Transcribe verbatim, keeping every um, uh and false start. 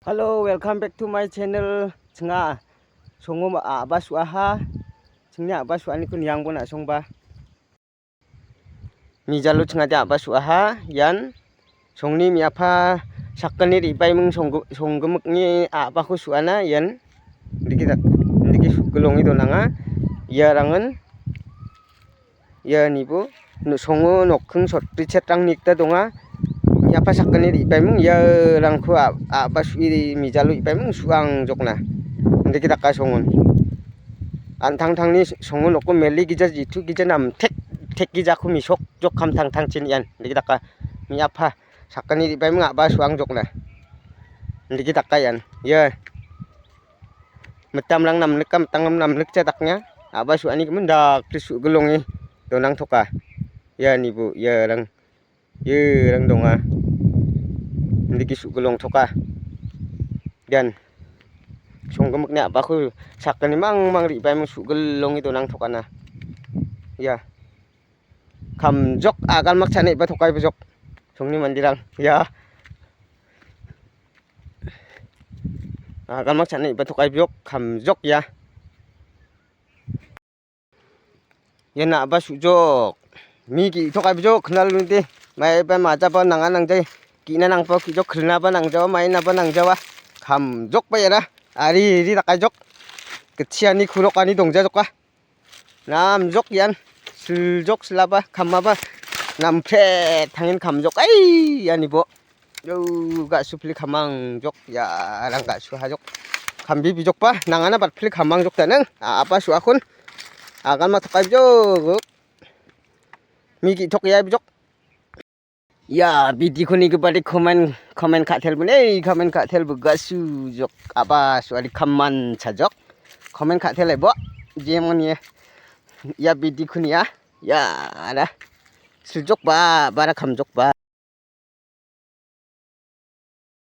Hello, welcome back to my channel. Chinga songo a·ba su·aha. Chingni a·ba su·aniko niangbo na·songba. Mijalo chingade a·ba su·aha. Ian songni mi·apha sakgni re·baiming songgi-, songgimikni a·bako su·ana ian. Indike dak-, indike su·gilonge donanga. Iarangin ia nibo no-, songo nokking sotri chetrangni gita donga. Iapa sakgni re·baiming iarangko a-, a·ba su·e mijalo re·baiming su·angjokna. Indike daka songon. An·tangtangni songo noko meli gija jitu gija namtek tek gijako misok jok kamtangtangchin ian. Indike daka mi·apha sakgni re·baiming a·ba su·angjokna. Indike daka ian. Ia mitamrang namnika, mitamrang namnikja dakna. A·ba su·ani gimin dakri su·gilonge donangtoka. Ia nibo, iarang, iarang donga. Indike su·gilongtoka. Ian songgimikni a·bako sakgni mangmang re·baiming su·gilonge donangtokana. Ia. Kamjok agalmak cha·na iba tokai bijok. Songni mandirang. Ia. Agalmak cha·na iba tokai bijok. Kamjok ia. Ian a·ba su·jok. Mi ge·tokai bijok. Knal nudi. Maiba majaba nanga nangjai. Ge·na nangpa ki·jok. Krilnaba nangjawa. Mainaba nangjawa. Kamjokba iara. Ari ri dakaijok. Gitchiani kurokani dongjajoka. Namjok ian, siljok silaba, kamaba, nampret tangin kamjok. Ai, ianibo. Yo, ga·su pili kamangjok, iarang ga·su hajok. Kambi bijokba, nangana bat pili kamangjok daneng. A-, apa su·akon. Agan ma tokai bijok. Mi ge·tok ia bijok. Ia, video-ko nigipade komen, komen ka·tel bone, komen ka·tel buga sujok, aba suari kaman chajok. Komen ka·tel ebo, jemon ia, ia video-ko nia, ia, ada. Sujok ba, bara kamjok ba.